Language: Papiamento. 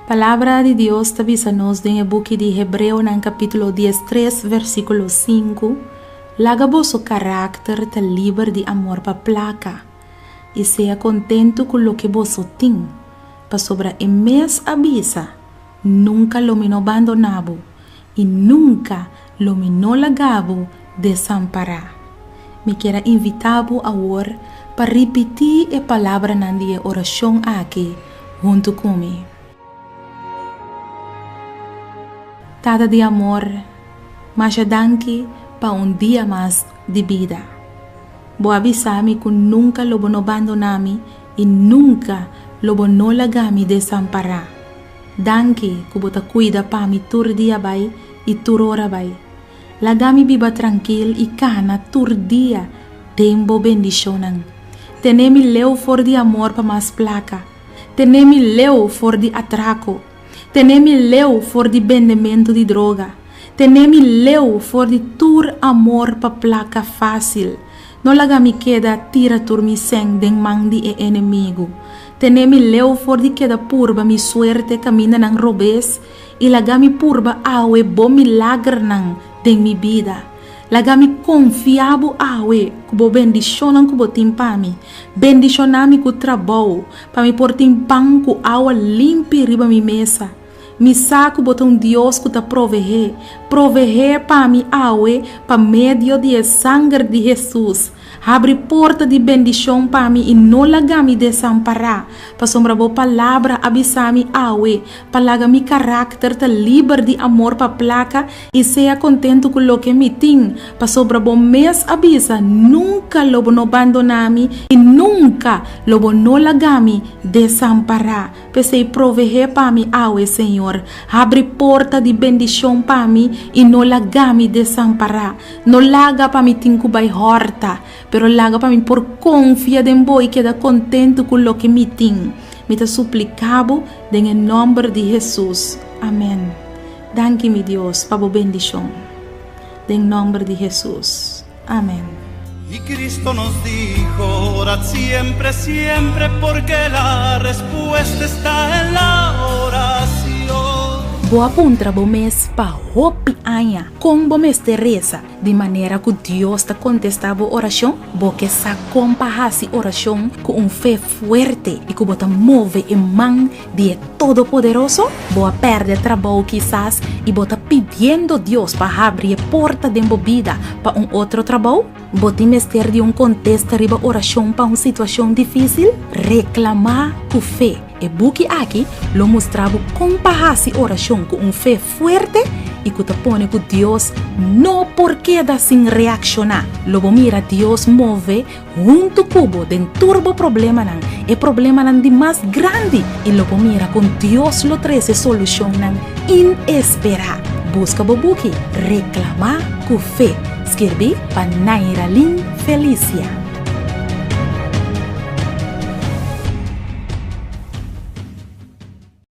Palabra di Dios ta bisa nos den e buki di Hebreonan kapítulo 13 versíkulo 5, Laga boso karakter ta liber di amor pa plaka, i sea kontentu ku loke boso tin, pasobra e mes a bisa, Nunka lo mi no bandoná bo, i nunka lo mi no laga bo desampará. Mi kier a invitá bo awor pa ripití e palabranan di e orashon aki huntu ku mi. Tata di amor, masha danki pa un dia mas di bida. Bo a bisa mi ku nunka lo bo no bandoná mi i nunka lo bo no laga mi desampará. Danki ku bo ta kuida pa mi tur dia bai i tur ora bai. Laga mi biba trankil i kana tur dia den bo bendishonnan. Tene mi leu for di amor pa mas plaka. Tene mi leu for di atrako. Tene mi leu for di bendementu di droga. Tene mi leu for di tur amor pa plaka fásil. No laga mi keda tira tur mi sèn den man di e enemigu. Tene mi leu for di keda purba mi suerte kamindanan robes i laga mi purba awe bo milagernan den mi bida. Laga mi konfia bo awe ku bo bendishonnan ku bo tin pa mi. Bendishoná mi ku trabou, pa mi por tin pan ku awa limpi riba mi mesa. Mi sa ku bo ta un Dios ku ta proveé. Proveé pa mi awe pa medio di e sanger di Hesus. Habri porta di bendishon pa mi i no laga mi desampará, pasobra bo palabra a bisa mi awe pa laga mi karakter ta liber di amor pa plaka i sea kontentu ku loke mi tin, pasobra bo mes a bisa nunka lo bo no bandoná mi i nunka lo bo no laga mi desampará. P'esei proveé pa mi awe, Señor. Habri porta di bendishon pa mi i no laga mi desampará. No laga pa mi tin ku bai hòrta, pero laga pa mi por konfia den bo i keda kontentu ku loke mi tin. Mi ta supliká bo den e nòmber di Hesus. Amèn. Danki, mi Dios, pa bo bendishon. Den nòmber di Hesus. Amèn. Y Cristo nos dijo, orad siempre, siempre, porque la respuesta está en la oración. Bo a puntra bo mes pa hopi aña kon bo mester resa di manera ku Dios ta kontestá bo orashon? Bo ke sa kon pa hasi orashon ku un fe fuerte i ku bo ta move e man di e Todopoderoso? Bo a pèrdè trabou kisas i bo ta pidiendo Dios pa habri e porta den bo bida pa un otro trabou? Bo tin mester di un kontesta riba orashon pa un situashon difísil? Reklamá ku fe! E buki aki lo mustra bo kon pa hasi orashon ku un fe fuerte i ku ta pone ku Dios no por keda sin reakshoná. Lo bo mira Dios move Huntu ku bo den tur bo problemanan, e problemanan di mas grandi, i lo bo mira kon Dios lo trese solushonnan inesperá. Buska bo buki Reklamá ku Fe, skirbí pa Nairalyn Felicia.